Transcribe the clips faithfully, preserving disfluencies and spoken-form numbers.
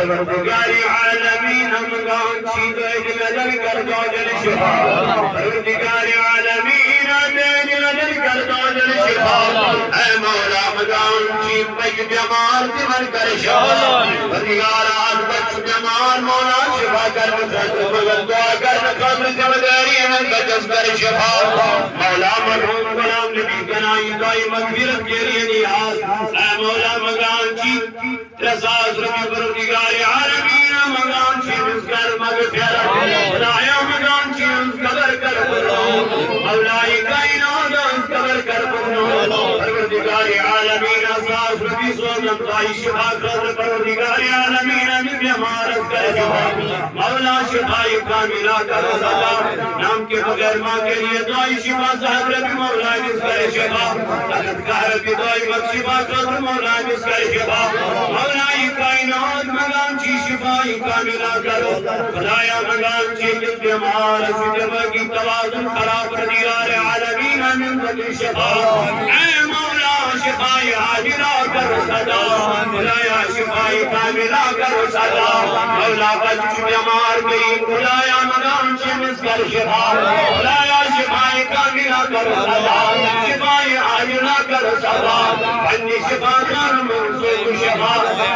پروردگار عالمین، ہم گان چی دے دل دل کر دو جل شفا۔ پروردگار عالمین، دے دل دل کر دو جل شفا۔ اے مولا، مگان چی بچ بیمار تمن کر شفا۔ پروردگار، آج بچ بیمار، مولا شفا کر، مدد مگر دعا کر، قبر ذمہ داری من بچس کر شفا۔ مولا، مرحوم غلام نبی کنائی دائی مغفرت کے لیے نیاز۔ اے مولا، مگان چی ترٛےٚ ساس رۄپیہِ پروردگار عالمین منگان چھِ أمِس کر مغفرت۔ خدایا منگان چھِ أمِس قبر کر پُرنوٗر۔ مولای کائنات أمِس قبر کر پُرنوٗر۔ پروردگار عالمین ساس رۄپیہِ سوزن تۄہہِ شفا خٲطرٕ۔ پروردگار عالمین أمِس بیمارس کر شفا۔ مولا شفای کاملہ کر عطا۔ نام کے بغیر ماں کے لیے دعائے شفا صاحب رب مولا جس کرے شفا۔ حضرت کا رب دعائے مت شفا صاحب مولا جس کرے شفا۔ مولا یہ کائنات مگان چی شفای کاملہ کرو۔ خدایا مگان چی دل بیمار، اس دماغی توازن خراب، پروردگار عالمین من بدل شفا۔ اے مولا شفای عاجلہ کرو صدا۔ خدایا شفای کاملہ کرو صدا۔ مولا بچ بیمار گئی، خدایا مگان چی کر شفا۔ خدایا شفای کاملہ کر صدا۔ شفای عاجلہ کر صدا۔ پننی شفا کر منسوخ شفا۔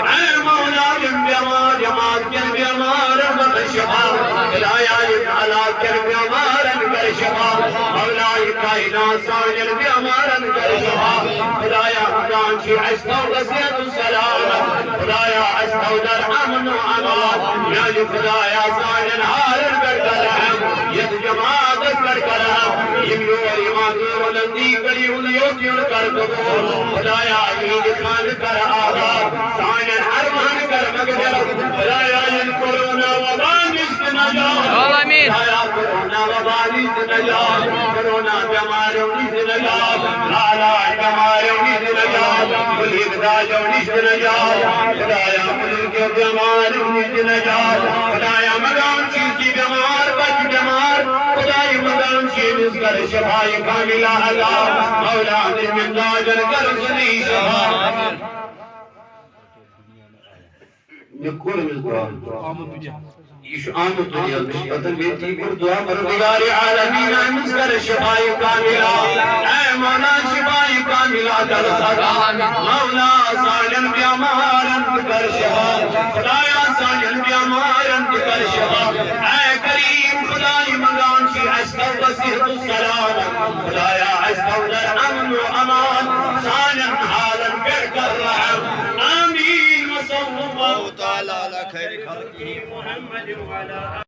اے مولا یم بیمار، جماعت کن بیمار بخش شفا۔ خدایا یم حالات کن بیمار کر شفا۔ مولا یہ کائنات سانن بیمار کر شفا۔ خدایا مگان چی اس تو وصیت سلام۔ خدایا، اس تو در امن و امان۔ میانہِ خدایا، سانٮ۪ن حالن پٮ۪ٹھ کر رحم۔ یتھ جماعتس پٮ۪ٹھ کر رحم۔ یِم یور یِوان دور و نزدیک کٔرِو یوت یوت کر قبول۔ خدایا، عید خان کر آباد۔ سانٮ۪ن ارمان کر مغفرت۔ خدایا، یِم کورونا وبا نِش تہِ نجات۔ آمین۔ خدایا، کورونا وبا نِش تہِ نجات۔ کورونا بیماریو نِش تہِ نجات۔ لالا بیماریو نِش تہِ نجات۔ ملک داجو نِش تہِ نجات۔ خدایا، ملک بیماریو نِش تہِ نجات۔ خدایا، مگان چی بیمار، بچ بیمار۔ خدایا، مگان چی أمِس کر شفای کاملہ عطا۔ مولا، أمِس داجن کر سُلی شفا۔ مےٚ کوٚر أمِس دعا۔ یہِ چھُ آمُت دُنیا، مےٚ چھِ پتہ، مےٚ تہِ کوٚر دعا، پروردگار عالمین، أمِس کر شفای کاملہ۔ اے مولا، شفای کاملہ کر عطا۔ مولا، سانٮ۪ن بیمارن تہِ کر شفا۔ خدایا، سانٮ۪ن بیمارن تہِ کر شفا۔ اے کریم خدای، منگان چھِ اَسہِ تو وصیت السلام۔ خدایا، اَسہِ تو در امن و امان، سانٮ۪ن حالن پٮ۪ٹھ کر رحم۔ آمین۔ وصلی اللہ تعالی علی خیر خلقہ محمد وعلی